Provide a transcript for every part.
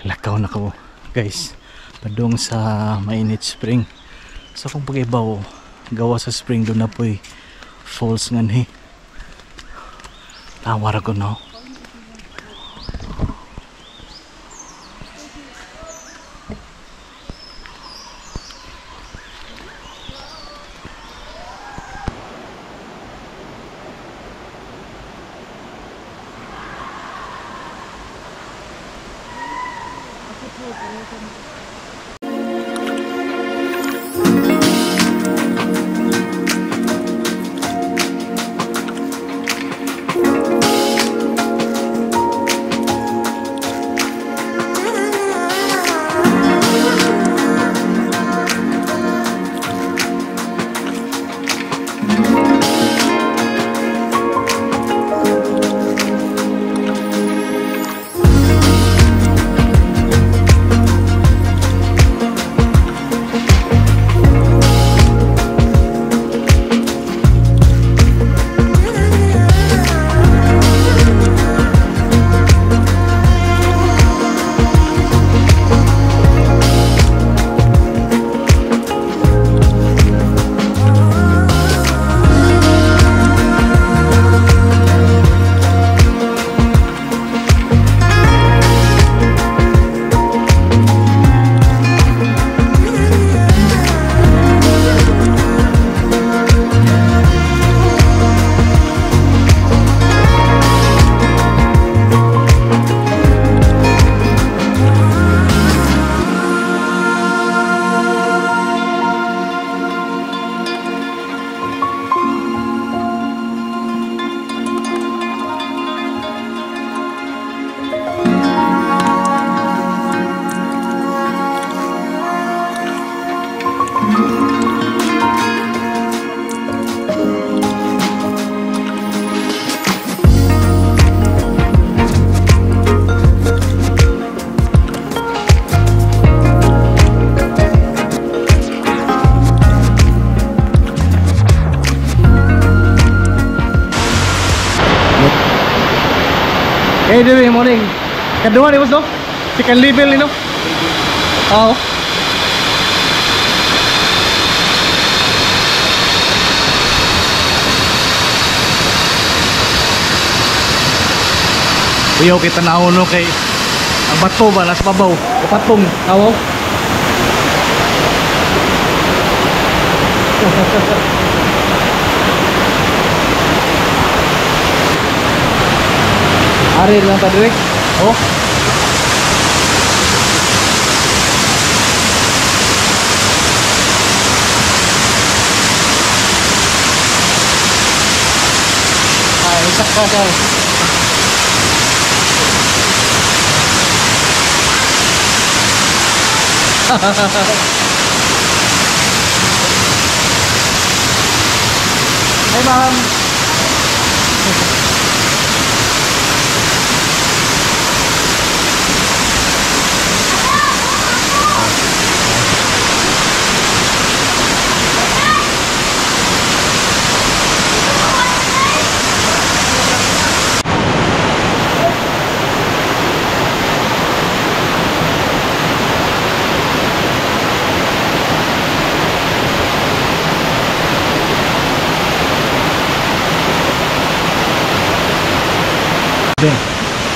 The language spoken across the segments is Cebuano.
Lakaw na ko, guys, padung sa Mainit Spring. So kung pag-ibaw, gawa sa spring doon na po'y falls nga ni. Tawar ko, no? Hey, Dewi, morning. Kedua nih, bos, no? Second level ni, no? Oh. Uyaw kita naon, no, kay ang bato ba nasa babaw, o patong, awo. Ari lang ta direk. Oh. Ay, isak ka daw. Hey, ma'am.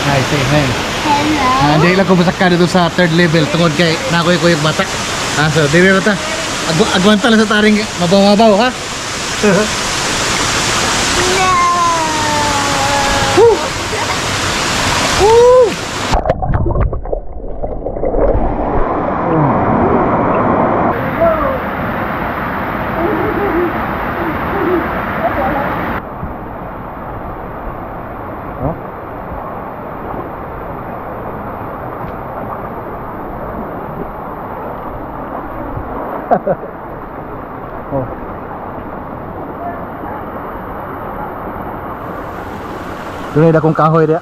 Hi, say hi. Hello. Di lang ko masaka dito sa third level tungod kay nakoy ko yung bata. So dili ra ta. Agwanta lang sa taring mabaw-mabaw, ha? No. Woo! Woo! Oh. Dunay dakong kahoy diya.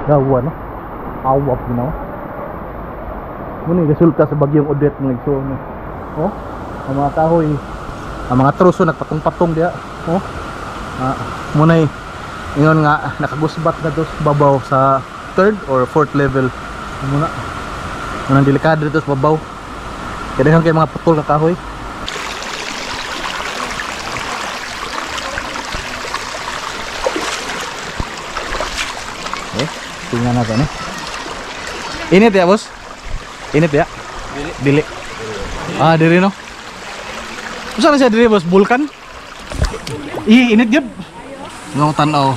Gawa, no? Awap ginawa. Muna yung resulta sa bagyong Odette, mga igsoon, no? Oh, ang mga kahoy Ang mga truso nagpatong-patong diha. Oh. Munay ingon nga nakagusbat na to sa babaw sa third or fourth level. Muna. Munang delikado dito sa babaw. Kaya daghan kay mga putol nga kahoy. Eh, tingnan natin eh. Init ya, boss? Init ya? Dili. Dili. Ah, dili no. Usa na siya dili, boss? Vulkan? Ih, init gyud. Ngong tan-aw.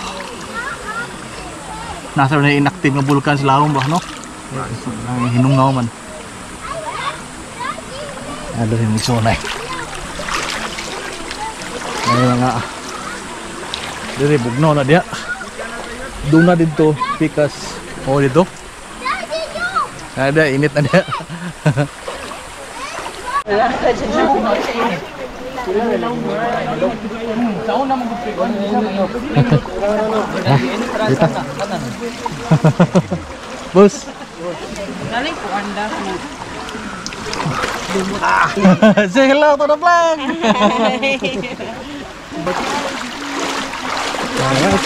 Nasa na inactive nga vulkan sa lawom ba, no? Ang hinungaw man. Ano rin yung. May mga diri bugnaw na diya. Doon na dito, pikas. Oh, dito. Ada init na diya. Dito. Boss. Say hello to the vlog. Alright.